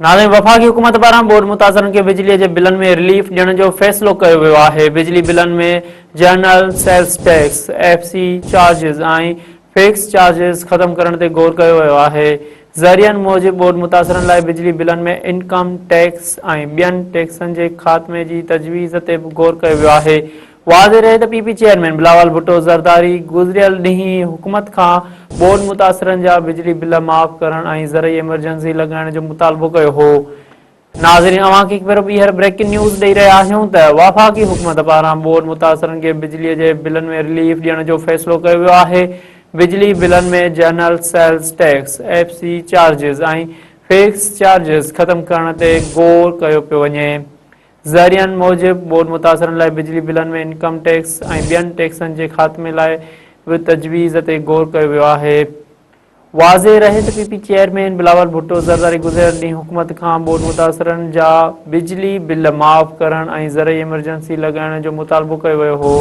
ناظرين وفاقي حڪومت پاران ٻوڏ متاثرن کي بجلي جي بلن ۾ رليف ڏيڻ جو فيصلو ڪيو ويو آهي، بجلي بلن ۾ general sales tax, F C charges ۽ fix charges ختم ڪرڻ تي غور ڪيو ويو آهي. ذريعن موجب ٻوڏ متاثرن لاء بجلي بلن ۾ انڪم ٽيڪس ۽ ٻين ٽيڪسن جي خاتمي جي تجويز تي به غور ڪيو ويو آهي. واضح رهي ته P P chairman Bilawal Bhutto Zardari گذريل ڏينهن حڪومت کان ٻوڏ متاثرن جا بجلي بل معاف ڪرڻ ۽ زرعي ايمرجنسي لڳائڻ جو مطالبو ڪيو هو. ناظرين اوهان کي هڪ ڀيرو ٻيهر بريڪنگ نيوز ڏئي رهيا آهيون ته وفاقي حڪومت پاران ٻوڏ متاثرن کي بجلي جي بلن ۾ رليف ڏيڻ جو فيصلو ڪيو ويو آهي، بجلي بلن ۾ general sales tax, F C charges ۽ fix charges ختم ڪرڻ تي غور ڪيو پيو وڃي. ذريعن موجب ٻوڏ متاثرن لاء بجلي بلن ۾ انڪم ٽيڪس ۽ ٻين ٽيڪسن جي خاتمي لاء به تجويز تي غور ڪيو ويو آهي. واضح رهي ته P P chairman Bilawal Bhutto Zardari گذريل ڏينهن حڪومت کان ٻوڏ متاثرن جا بجلي بل معاف ڪرڻ ۽ زرعي ايمرجنسي لڳائڻ جو مطالبو ڪيو ويو هو.